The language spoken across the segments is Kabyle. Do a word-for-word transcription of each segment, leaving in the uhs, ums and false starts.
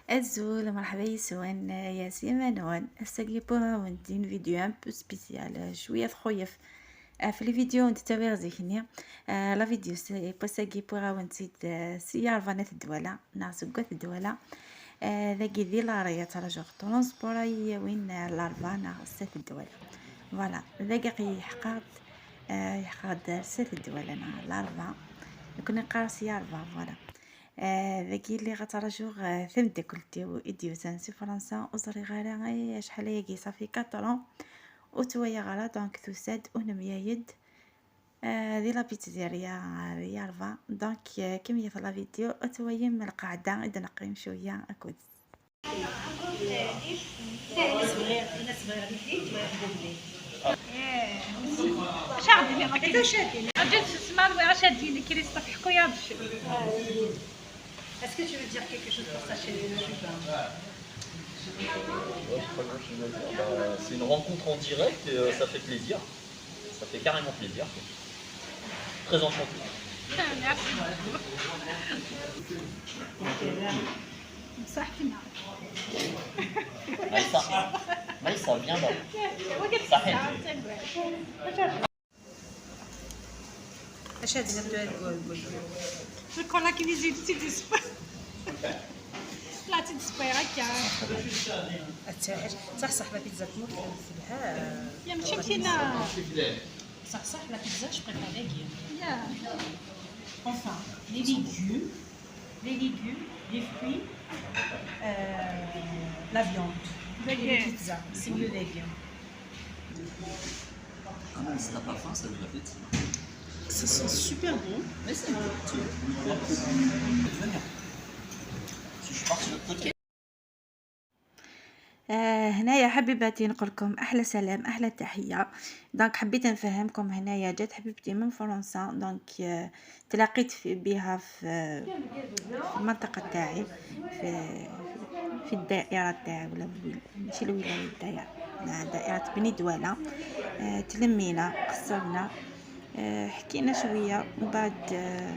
Azul, merḥba yis-wen, ya s yiman-nwen. Ass-agi wwiɣ-awen-d une vidéo un peu spéciale, cwiya txuyef. Ah, fi les vidéos n ttawiɣ zik-nni, ah, la vidéo s-, n wass-agi wwiɣ-awen-tt-id, ah, si Yaṛba n At Ddwala, neɣ seg At Ddwala. Ah, dagi di Lari, ad trajuɣ transport ay iyi-yawin, ah, Laṛba neɣ s At Ddwala. Voilà, dagi aql-i yeḥqer-d, ah, yeḥqer-d s At Ddwala neɣ Laṛba. Nekkni neqqar-as Yaṛba, voilà. Ah, dagi lliɣ ad trajuɣ, ah, tameddakelt-iw i d-yusan si Fransa, ur ẓriɣ ara, ay, acḥal ayagi, ça fait quatre ans ur ttwaliɣ ara, donc tusa-d ur nemyayed. Ah, di la pizzeria, ah, di Yaṛba. Donc, ah, kemmlet la vidéo, ad twalim lqaɛda i d-neqqim cwiya akked. اش غادي نعطيك؟ اش غادي؟ غادي تسمع وي اش غادي لك كريستوف، حكوا يا بشوي. Est-ce que tu veux dire quelque chose pour sa chaîne YouTube, hein ? Ouais, je sais pas grand chose à dire. Bah, c'est une rencontre en direct et, euh, ça fait plaisir. Ça fait carrément plaisir, quoi. Très enchanté. Merci beaucoup. صح فينا. Maïssa. Maïssa, viens là. صحيح. اش هاد النبتة تقول؟ تقول لك يزيد تيدي سبا. لا، تيدي سبا هكا. صح، صح، لا بيتزا تموت في الها. يا ماشي مشينا. صح، صح، لا بيتزا، je préfère les guillemets. يا. Enfin, les légumes, les légumes, les fruits, euh, la viande. Les pizzas, c'est mieux les viandes. Ah non, si t'as pas faim, ça donne appétit. Ça sent super bon. Mais c'est bon. Venir. Si je pars sur le côté. آه، هنايا حبيباتي نقول لكم احلى سلام، احلى تحيه. Donc حبيت نفهمكم، هنايا جات حبيبتي من فرنسا، donc آه، تلاقيت في بها في، في المنطقه تاعي، في، في الدائره تاعي، ولا الولا-، ماشي الولايه، الدائره، دائره بني دوله. آه، تلمينا، قصرنا، آه، حكينا شويه، ومن بعد آه،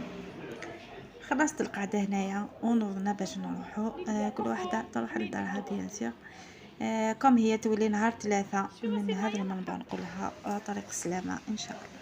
خلصت القعدة هنايا ونوضنا باش نروحو. آه، كل وحدة تروح لدارها، bien sûr. آه، comme هي تولي نهار ثلاثة من هذا المنبر، نقولها، آه، طريق السلامة إن شاء الله.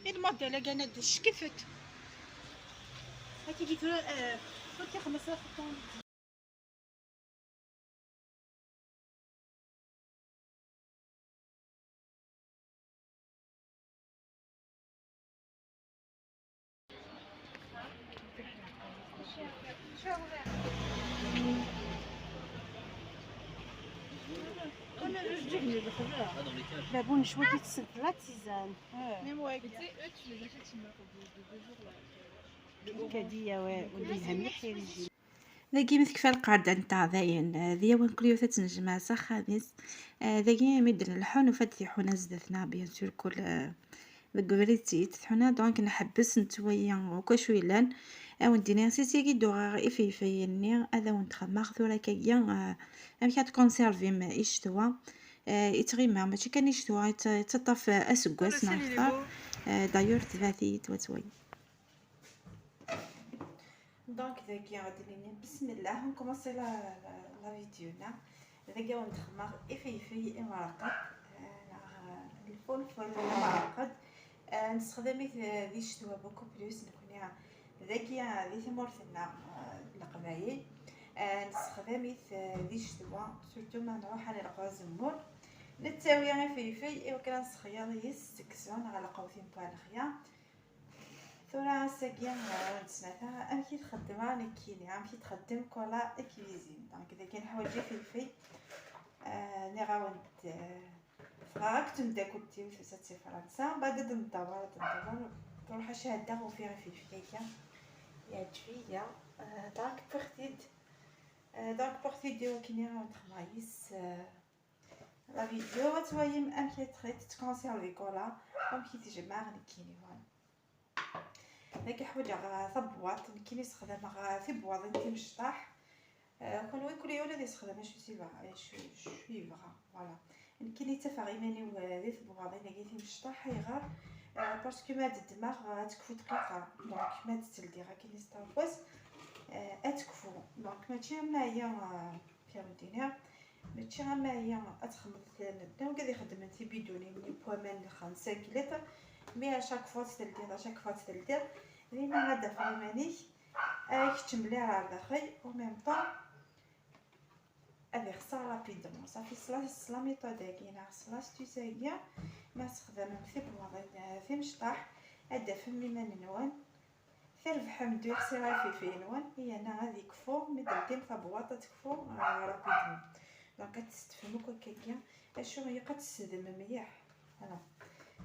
الموديل كان شكفت. هاتي قلت له، آه، قلت يا خمسة. Babou, je vois que c'est la tisane. Dagi mi tekfa lqerda nteɣ dayen, ah, d yawan kul yiwet ad tt-nejmeɛ s axxam-is. Ah, dagi mi d-nleḥḥu nufa-d tiḥuna zdat-neɣ, bien sûr, kul, ah, deg ubrid d tiyita tḥuna, donc nḥebbes nettwali akk acu yellan. Ad wen-d-iniɣ si sigi d-uɣeɣ ifeyfayen-nni, ad awen-d-xemmeɣ tura akkagi, ah, amek ad tkonservim i ccetwa. Ah, yettɣima, mačči kan i ccetwa, yett-, yettaṭṭaf aseggas neɣ akter. Ah, d'ailleurs, tebɛet-iyi-d, ad twalim. Donc, dagi ad d-nini bismillah, on commence la, la, la vidéo-nneɣ. Dagi ad wen-d-xemmeɣ ifeyfey imerqen, eh, neɣ, eh, lfulful imerqen. Eh, nessexdam-it, eh, di ccetwa beaucoup plus, nekkni, eh, dagi, eh, di tmurt-nneɣ, eh, n Leqbayel. Ah, nessexdam-it, ah, di ccetwa, surtout ma nruḥ ad nleqq azemmur. Nettawi ifelfel i wakken ad nessexyaḍ yis seksu neɣ lqaw timpal xya. Tura ass-agi, ah, ur nesnata amek i txeddem ara nekkini, amek i txeddem Kola la cuisine. Donc, dagi neḥwaǧ ifelfel. Ah, nniɣ-awen-d, ah, ffɣeɣ akked temdakelt-iw tusa-d si Fransa, bad ad nḍawer, ad nḍawer, truḥ acahada ufiɣ ifelfel-agi, yeɛǧeb-iyi. Ah, donc wwiɣ-t-id. Ah, donc wwiɣ-t-id i wakken ad nexdem yis, ah, la vidéo, ad twalim amek i t-, tettkonservi Kola, amek i t-jemɛeɣ nekkini, voilà. Dagi ḥwaǧeɣ, ah, tabwaṭ, nekkini sexdameɣ, ah, tibwaḍin timecṭaḥ. Ah, kunwi kul yiwen ad yessexdem acu s-, acu, acu yebɣa, voilà. Nekkini ttafeɣ iman-iw, ah, di tebwaḍin-agi timecṭaḥ, ayɣer? Ah, parce que ma d-ddmeɣ, ah, ad tekfu dqiqa, donc ma d-tteldiɣ akken i s-terwas, ah, ad tekfu, donc mačči am aya, ah, kra n dini, mačči am aya ad txedmeḍ, d wigad ixeddmen tibidunin n waman n xemsa litre, mais à chaque fois ad teldiḍ, à chaque fois ad teldiḍ, dinna ad d-tafeḍ iman-ik, ah, kečč mliḥ ar daxel, en même temps ad ixṣer rapidement. Safi, s la, s la méthode-agi neɣ s l'astuce-agi, ma tessexdamem tibwaḍin, ah, timecṭaḥ, ad d-tafem iman-nwen, trebḥem-d, ixṣer ifelfel-nwen, yerna ad yekfu, mi d-teldim tabwaṭ ad tekfu, ah, rapidement. Donc ad testefem akk akkagi, acu ilaq ad tessdem mliḥ. Voilà.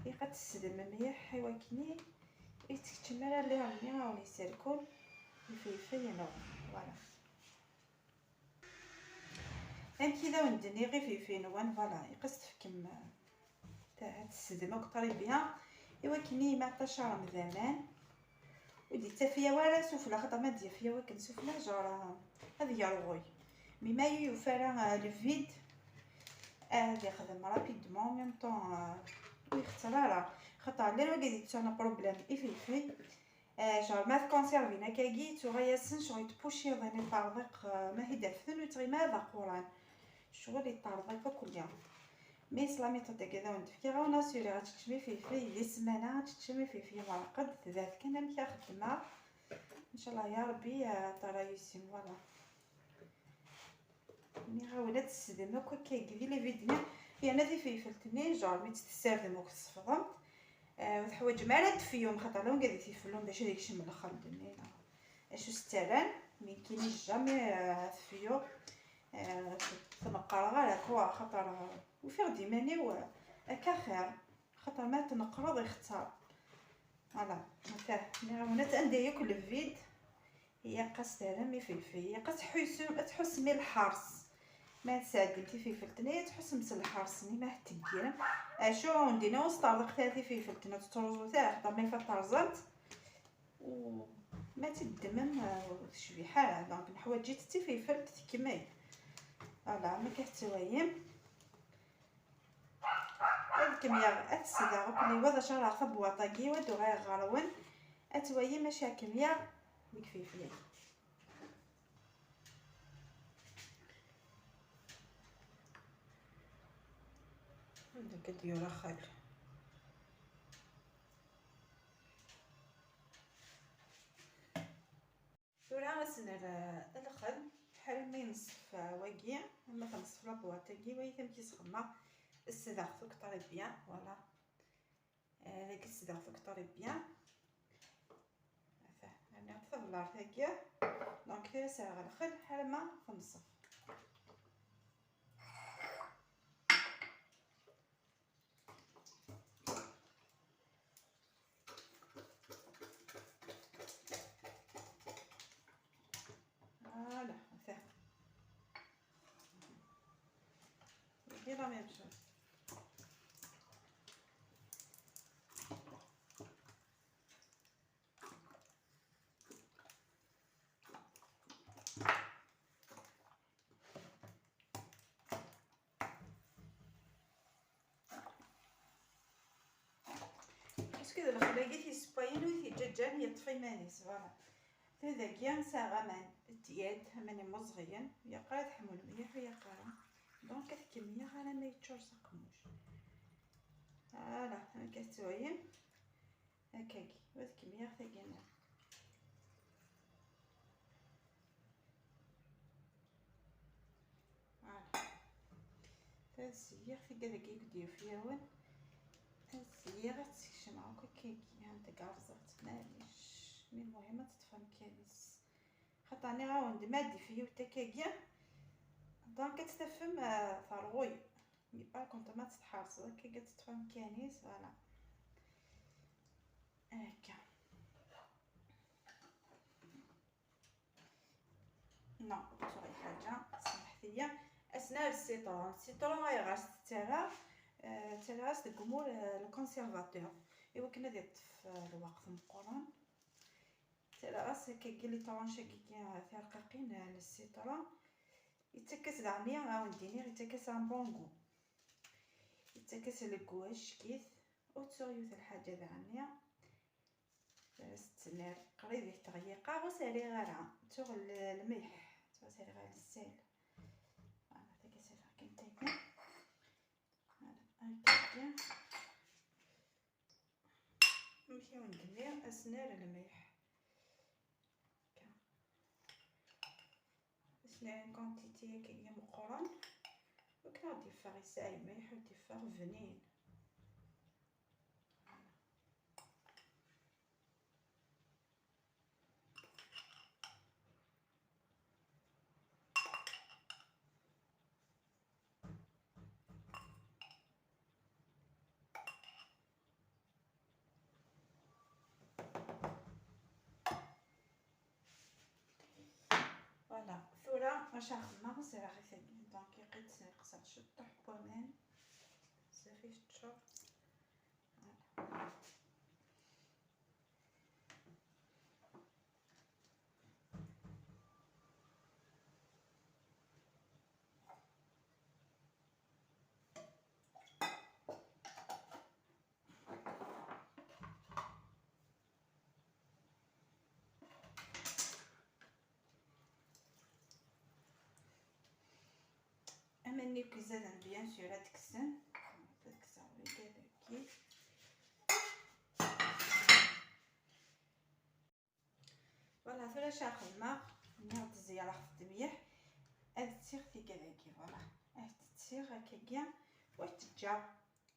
Ilaq ad tessdem mliḥ i wakken i, i tkeččem ara lli-nni a wen-iserkun ifelfel-nwen. Voilà. Amek i d awen-d-nniɣ ifelfel-nwen, voilà, ilaq ad s-tefkem, ah, ta-, ad tessdem akk très bien, i wakken i ma ṭacarem d aman, ur d-ittaf yaw ara sufella, xaṭer ma d-yaf yaw akken sufella, genre, ad yerɣuy. Mais ma yufa ara, ah, le vide, ad ixdem rapidement, en même temps, ah, ur ixetter ara. Xaṭer llan wagi d-yettan problème ifelfel, ah, genre ma tkonservin akkagi, tuɣa-yasen ccɣel yeṭṭpuciḍin, yeṭṭerḍiq, ah, ma hi d-aften ur yettɣimi ara d aquran. Ccɣel yeṭṭerḍiq akk lli. Mais s la méthode-agi ad awen-d-fkiɣ, ad awen-assurer ad teččem ifelfel di ssmana, ad teččem ifelfel imerqed, tebɛet kan amek ara xeddmeɣ. Ncallah ya Rebbi, ah, ad tṛayusim, voilà. Nniɣ-awen ad tessdem akk akkagi di le vide-nni, yerna tifelfelt-nni, genre, mi tt-tessardem akk tsefḍem, ah, ur teḥwaǧem ara ad tefyum, xaṭer lawan gad i teflum bac ad ikcem lxeld-nni, neɣ acu s-ttarran, mais nekkini jamais, ah, tefyu, ah, tneqqreɣ ara, quoi, xaṭer, ah, ufiɣ-d iman-iw, ah, akka xir, xaṭer ma tneqqreḍ ixetter. Voilà, nniɣ-awen ad, anda yakk le vide, ilaq ad s-terrem ifelfel, ilaq ad tḥusem, ad tḥusem i lḥers. Ma tesɛeddim tifelfelt-nni, ad tḥusem s lḥers-nni, ma teggirem. Acu, ur d-nniɣ ur s-terḍiqet ara tifelfelt-nni, ur tettruẓut ara, xaṭer ma yeffeɣ terẓamt, u ma tt-id-ddmem, eh, ur tecbiḥ ara. Donc, neḥwaǧ-itt d tifelfelt tkemmel. Voilà, ma akka tettwayem. Ad kem-yaɣ, ad tesdaɣ akk liwa d acu ara tabwaṭ-agi, wa d-uɣaleɣ ɣer-wen. Ad twayim acu ara kem-yaɣ deg ifelfel-agi. Anda akka d-yura xali? Tura ad s-nerr, eh, lxel, ḥal ma yenṣef, eh, wagi, ama tenṣef labwaṭ-agi, wayt amek i s-xedmeɣ, ssdeɣ-t akk très bien, voilà. Eh, dagi ssdeɣ-t akk très bien. Ata, rniɣ-d tablaṛt-agi. Donc, tura sɛiɣ lxel, ḥal ma tenṣef. Voilà, ata. Dagi la même chose. Parce que d lexla-agi tisewwayin ur t-yeǧǧan yeṭṭef iman-is, voilà. Tudagi sɛiɣ aman n tyad, aman imuẓɣiyen, yaqar ad ḥmun mliḥ u yaqar. Donc, ad t-kemmleɣ arma yeččur s aqemmuc. Voilà, amek ad tettwayem. Akkagi, ad kemmleɣ tagi-nni. Ad zziɣ tigad-agi i d-yufyawen. Ad zziɣ ad tt-kecmeɣ akk akkagi, anda garẓeɣ-tt, maɛlic. Mi lmuhim ad teṭṭef amkan-is. Xaṭer nniɣ-awen-d ma d-ifyawt akkagi, donc ad tt-tafem, euh, terɣuy. Mais par contre ma tt-tḥerseḍ akkagi ad teṭṭef amkan-is, voilà. Akka. Non, ur ttuɣ ḥaǧa, samḥet-iyi. Asnar n citron. Citron ayɣer s-tettarra? Eh, ttarra-as deg umur, eh, le conservateur, i wakken ad iṭṭef, eh, lweqt meqqren. Ttarra-as akkagi les tranches-agi, eh, tirqaqin, eh, n citron. Yettak-as daɣen, a wen-d-iniɣ, yettak-as un bon goût. Yettak-as le goût acek-it. Ur ttuɣ yiwet lḥaǧa daɣen. Tettner qrib i teɣliq, ur s-rriɣ ara, ttuɣ l-, lmelḥ, ttuɣ s-rriɣ ara lsel. Voilà, tagi s-rriɣ kan tagi. Voilà, akka. Amek i wen-d-nniɣ, ad s-nerr lmelḥ. Akka. Ad s-nerr une quantité akka meqqren. Akken ad d-iffeɣ yesɛa lmelḥ, ad d-iffeɣ bnin. Voilà, tura maca xedmeɣ zriɣ i tagi, donc iqid neqseɣ ciṭṭaḥ n waman, bezzaf i teččur. Voilà. Aman-nni akk izaden, bien sûr, ad kksen. Ad kkseɣ wigad-agi. Voilà, tura acu ara xedmeɣ? Nniɣ-d zzireɣ-t mliḥ. Ad ttiɣ tigad-agi, voilà. Ad ttiɣ akkagi, u ad t-ǧǧeɣ,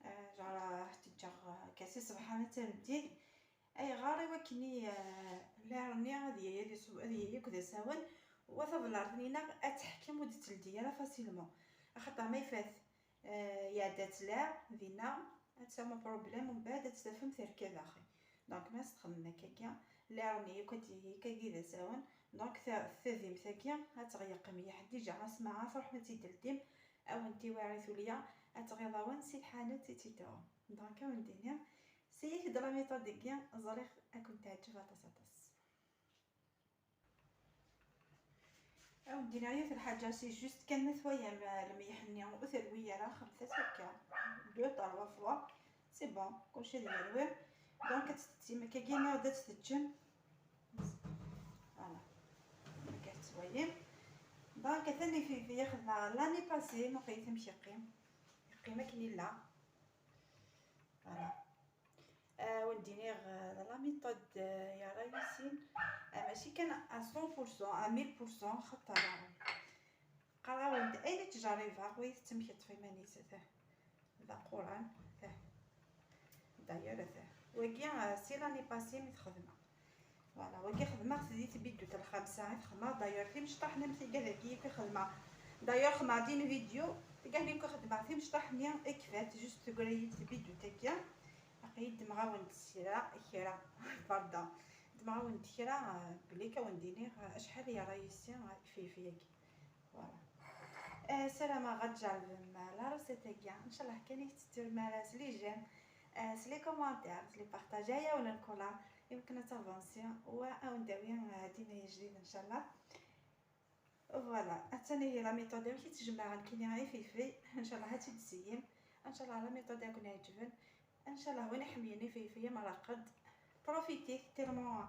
eh, genre, ad t-ǧǧeɣ, eh, akka si ṣṣbeḥ arma d tameddit. Ayɣer? I wakken i, eh, lɛir-nni ad yili, ad yili, ad yili akk d asawen, wa tabellart-nni-nneɣ ad teḥkem, ur d-teldi ara facilement. Axaṭer ma ifat, eh, iɛedda-tt lɛir dinna, ad tesɛum problème, umbeɛd ad tafem terka daxel. Donc, ma s-txemmem akkagi, lɛir-nni akk ad yili akkagi d asawen. Donc, ta-, tadimt-agi ad teɣleq mliḥ. Déjà, asma ad tṛuḥem ad tt-id-teldim, ad wen-tiwiɛi tulya, ad tɣiḍ awen si tḥanut i tt-id-tɛum. Donc, ad wen-d-iniɣ, siyit-d la méthode-agi, ẓriɣ ad ken-teɛǧeb aṭas, aṭas. Ad wen-d-iniɣ yiwet lḥaǧa, c'est juste kan ma twayam, euh, lemyeḥ-nni ur terwi ara, xedmet-as akka deux, trois fois, c'est bon, kulci ad yerwi. Donc, ad tt-tettim akkagi, nniɣ-d ad tt-teǧǧem. Voilà. Akka tettwalim. Donc, atan ifeyfey i xedmeɣ l'année passée, ma qiyt amek yeqqim. Yeqqim akken yella. Voilà. Euh, wen-d-iniɣ, euh, la méthode, euh, yerra yis-i, euh, mačči kan à cent pour cent, à mille pour cent, xaṭer, euh, qqareɣ-awen-d ayen i ttjerribeɣ, wa itett amek yeṭṭef iman-is, ata d aquran, ata. D'ailleurs, ata. Wagi, euh, si l'année passée mi t-xedmeɣ. Voilà, wagi xedmeɣ-t di tbidut lxamsa i t-xedmeɣ. D'ailleurs, timecṭaḥ-nni am tigad-agi i xedmeɣ. D'ailleurs, xedmeɣ din vidéo, tigad-agi i xedmeɣ timecṭaḥ-nni i kfat, juste teggra-yi-d tbidut-agi. Aql-i ddmeɣ-awen-d kra, kra, pardon. Ddmeɣ-awen-d kra, euh, belli ad wen-d-iniɣ, euh, acḥal yerra yis-i, euh, ifeyfey-agi. Voilà. Euh, ssarameɣ ad tjerrbem, euh, la recette-agi. Ncallah kan i tetturem ara s les j'aime, euh, s les commentaires, s les partages, aya-wen lkula, i wakken ad tavansi, u ad wen-d-awi, euh, din ay jadid, ncallah. Voilà, attan ihi la méthode amek i tt-jemɛeɣ nekkini ifeyfey, ncallah ad tt-id-tseyyim, ncallah la méthode ad ken-ɛeǧben. Ncallah win iḥemmlen ifeyfey am raqed, profitit tellement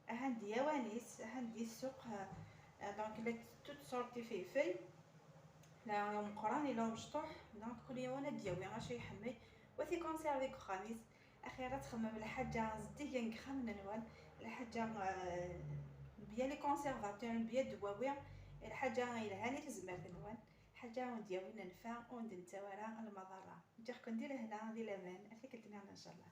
ahan di Yawanis, ahan di ssuq, euh, euh, donc la toutes sortes ifeyfey, la umeqqran, la umecṭuḥ, donc kul yiwen ad d-yawi acu iḥemmel, wa t-ikonservi deg uxxam-is. Axir ad txemmem lḥaǧa zeddigen deg ixxamen-nwen, lḥaǧa, euh, bien les conservateurs, bien ddwawi, lḥaǧa yelhan i tezmert-nwen. Ḥaǧa ur d-yawin nnfeɛ, ur d-nettawi ara lmaḍerra. Ǧǧiɣ-ken di lehna, di laman, ar tikkelt nniḍen ncallah.